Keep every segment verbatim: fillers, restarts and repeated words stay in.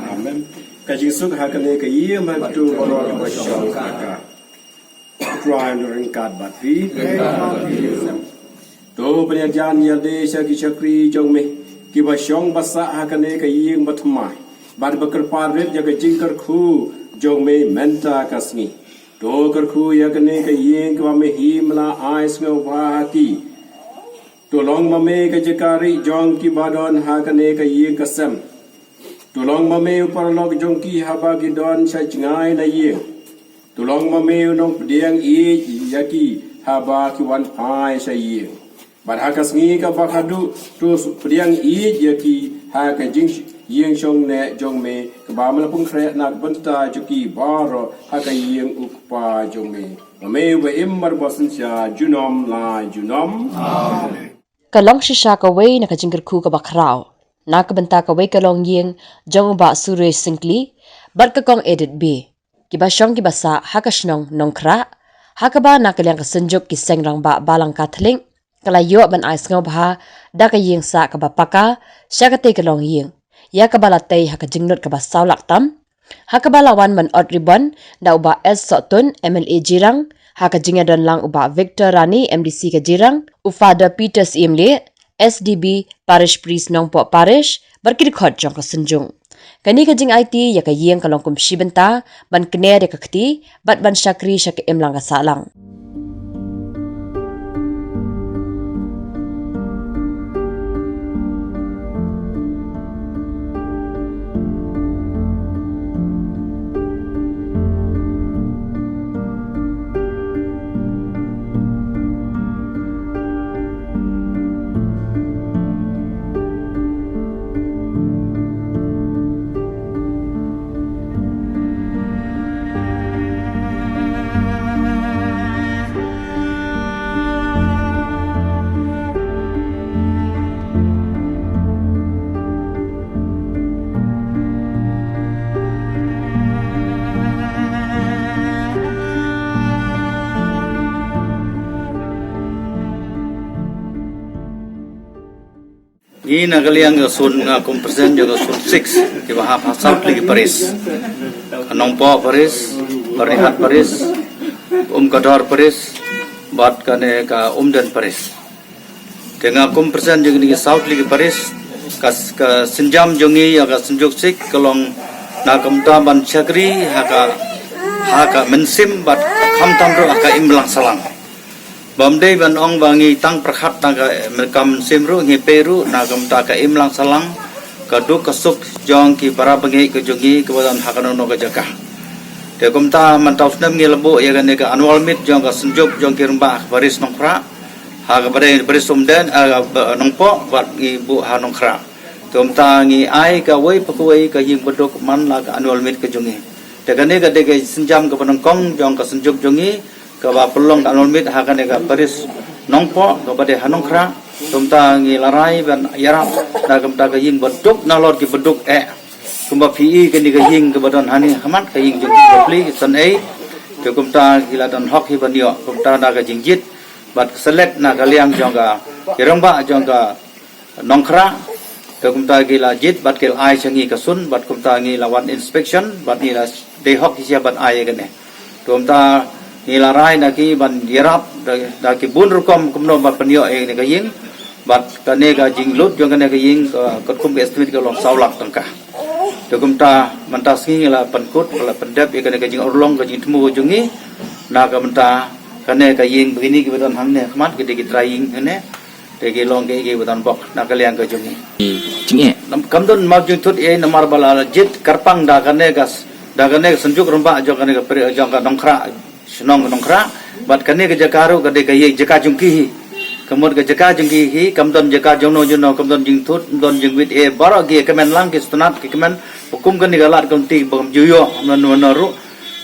Amen. Ka jingsuk ha kane ka ïing, man tu baroh kaba shong ha ka. Trai un ryngkat bad phi. To pynïaid ïalade sha ki shakri jong me kiba shong ba sah ha kane ka ïing ba thymmai, bad ba kyrpad rit ïa ka jingkyrkhu jong me mynta ka sngi. To kyrkhu ïa kane ka ïing kaba me him la ai sngewbha ha ki. To long ma me ka jaka rieh jong kiba don ha kane ka ïing ka sem. To long ma me u paralok jong ki haba ki don sha jngai na ïing. To long ma me u nongpdiang ïeit ïa ki haba ki wan phai sha ïing. Bad ha ka sngi kaba khatduh, to pdiang ïeit ïa ki ha ka jing, ïing shong neh jong me kaba me la pynkhreh na ka bynta jong ki baroh ha ka ïing u Kpa jong me. Ma me uba im bad uba synshar junom la junom. Amen. Ka long shisha kawei na ka jingkyrkhu kaba khraw na ka bynta kawei ka longïing jong u Bah Suresh Syngkli bad ka Kong Edith Bey, kiba shong kiba sah ha ka shnong Nongkhrah, ha kaba na ka liang ka Synjuk ki Seng Rangbah Balang Katholik ka la ïoh ban ai sngewbha da ka ïing sah kaba paka sha katei ka longïing, ïa kaba la tei ha ka jinglut kaba saw lak tam, ha kaba la wan ban ot ribbon da u Bah S Sohtun, M L A Jirang, ha ka jingïadon lang u Bah Victor Rani, M D C ka Jirang, u Father Peter Syiemlieh, S D B, Parish Priest Nongpoh Parish, bad ki dkhot jong ka Synjuk. Kane ka jingaiti ïa ka ïing ka long kum shi bynta, ban kner ïa ka kti bad ban shakri sha ka imlang ka sahlang. Ngi na ka liang ka zone, nga kum president jong ka zone six, kiba hap ha South Liki Parish. Ka Nongpoh Parish, Byrnihat Parish, Umkador Parish, bad kane ka Umden Parish. Te nga kum president jong kane ka South Liki Parish, ka, ka sienjam jong ngi ïa ka Synjuk Sikh ka long na ka bynta ban shakri ha ka, ha ka mynsiem bad khamtam ruh ha ka imlang sahlang. Bym dei ban ong ba ngi tang pyrkhat tang ka, ka mynsiem ruh, ngi peit ruh na ka bynta ka imlang sahlang, ka duk ka suk jong ki para bangeit ka jong ngi kiba don ha kano kano ka jaka. Te kumta mynta u snem ngi la buh ïa kane ka annual meet jong ka Synjuk jong ki Rangbah Parish Nongkhrah, ha kaba dei Parish Umden, ah, Nongpoh, bad ngi buh ha Nongkhrah. Te kumta ngi ai kawei pa kawei ka ïing baduk man la ka annual meet ka jong ngi. Te kane ka dei ka sienjam kaba nyngkong jong ka Synjuk jong ngi, kaba pynlong ka annual meet ha kane ka Parish Nongpoh, kaba dei ha Nongkhrah. Te kumta ngi la rai ban ïarap na ka bynta ka ïing baduk nalor ki baduk eh. Kumba phi i kane ka ïing kaba don hangne ha khmat, ka ïing jong ki bapli san ei. Te kumta ki la don hok hi ban ïoh, kumta na ka jingjied bad ka select na ka liang jong ka, ki rangbah jong ka Nongkhrah. Te kumta ki la jied bad ki la ai sha ngi ka sun, bad kumta ngi la wan inspection bad ngi la dei hok ki sha ban ai ïa kane. Te kumta ngi la rai na ki ban ïarap da, da ki bun rukom kumno ban pynïoh ïa kane ka ïing. Bad kane ka jinglut jong kane ka ïing ka, katkum ka estimate ka long saw lak tyngka. Te kumta mynta sngi ngi la pynkut, la pyndep ïa kane ka jingurlong, ka jingthmu jong ngi. Na ka bynta kane ka ïing, ba kine kiba don hangne ha khmat, ki dei ki trai ïing hangne. Te ki long ki, kiba don bok na ka liang ka jong ngi. Jingeh. Nam, kam don map jingthut ei namar ba la jied kyrpang da kane ka s-, da kane ka Synjuk Rangbah jong kane ka Pari-, jong ka Nongkhrah, shnong Nongkhrah. Bad kane ka jaka ruh ka dei ka ïing jaka jong ki hi. Ka mut ka jaka jong ki hi, kam don jaka jongno jongno, kam don jingthut, kam don jingwit ei, baroh ki kmen lang, ki sngewtynnat, ki kmen, ba kum kane ka lad kamti bym ju ïoh mano mano ruh.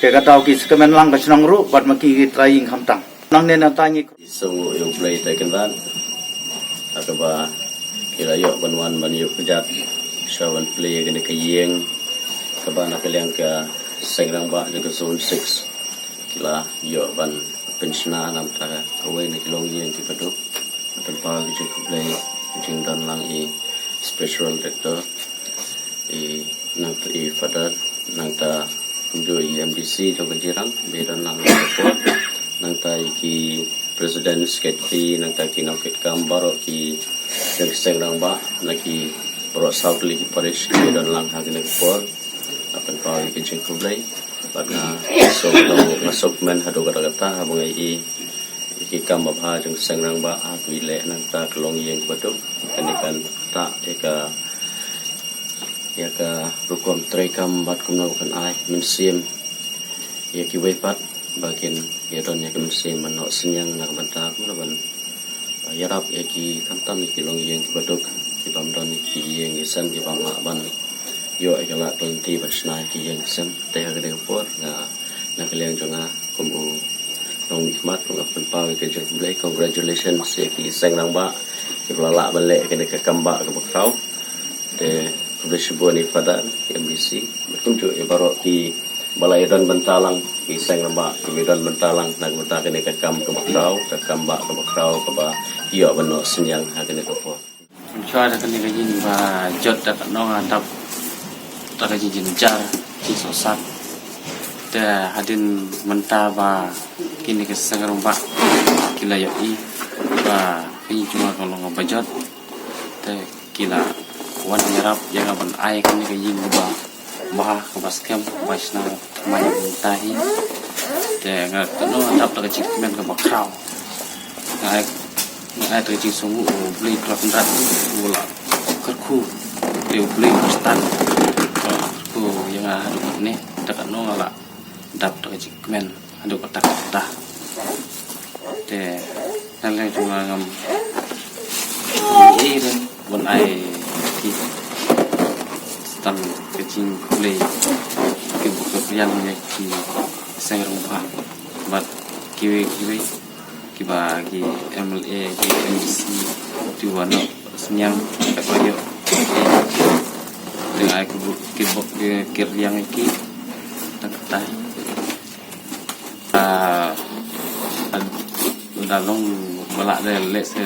Te ka daw ki kmen lang ka shnong ruh, bad ma ki, ki trai ïing khamtam. Nangne nangta ngi Isong u ïa u Blei te kynrad. Ha kaba ki la ïoh ban wan ban ïuh kjat sha ban plie kane ka ïing kaba na ka liang ka Seng Rangbah jong ka Zone six ki la ïoh ban pynshna namar kawei na ki longïing kiba duk. Pynpaw ki jingkhublei, jingdon lang i Spiritual Director, i nangta i Father, nangta kumjuh i M D C jong ka Jirang ba don lang ha ka por, nangta i ki President, Secretary, nangta ki nongkitkam baroh ki jong ki seng rangbah na ki baroh saw tylli ki parish kiba don lang ha kane ka por. Nga pynpaw ïa ki jingkhublei bad nga sngewbha, nga sngewkmen haduh katta katta haba nga ïohi ïa ki kam babha jong ki seng rangbah ha kaba ïaleh nangta ka longïing kaba duk. Kane kan ktah ïa ka, ïa ka rukom treikam bad kumno ba kan ai mynsiem ïa kiwei pat ba kin ïa don ïa ka mynsiem ban noh synñiang na ka bynta kumno ban, ah, ïarap ïa ki, khamtam ïa ki longïing kiba duk, ki bym don ïa ki ïing ki sem, ki bym lah ban ïoh ïa ka lad ka lynti ban shna ïa ki ïing ki sem. Te ha kane ka por nga, na ka liang jong nga kum u nongmihkhmat, nga pynpaw ïa ka jingkhublei, congratulations ïa ki seng rangbah kiba la lah ban leh ïa kane ka kam bah kaba khraw. Te khublei shibun i Father, i M D C, bad kumjuh ïa baroh kiba la ïadon bynta lang, ki seng rangbah kiba ïadon bynta lang na ka bynta kane ka kam kaba khraw, ka kam bah kaba khraw kaba ïoh ban noh synñiang ha kane ka por. Mynshuwa da kane ka ïing ba jot da katno nga dap da ka jingjynjar, jingsohsat. Te hadien mynta ba kine ki seng rangbah ki la ïohi ba ka ïing jong nga ka long kaba jot, te ki la wan ïarap ïa nga ban ai kane ka ïing kaba bha, kaba skhem, kaba shna thymmai mynta hi. Te nga katno nga dap da ka jingkmen kaba khraw. Nga ai, nga ai da ka jingsngewnguh U Blei Trai Kynrad u la kyrkhu, te U Blei u Khristan u la kyrkhu ïa nga haduh katne, da katno nga la dap da ka jingkmen haduh katta katta. Te na liang jong nga ngam ei ei ruh ban ai ki, tang ka jingkhublei, ki bok ka riang ïa ki seng rangbah bad kiwei kiwei kiba ki M L A, ki M D C, ki wan noh synñiang, kiba ïoh, te ai ki bok, ki bok ki riang ïa ki. Tang katta. Ah, da long ba lah da leh se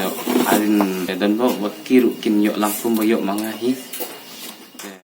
hadien, don ba ki ruh kin ïoh lang kum ba ïoh ma nga hi.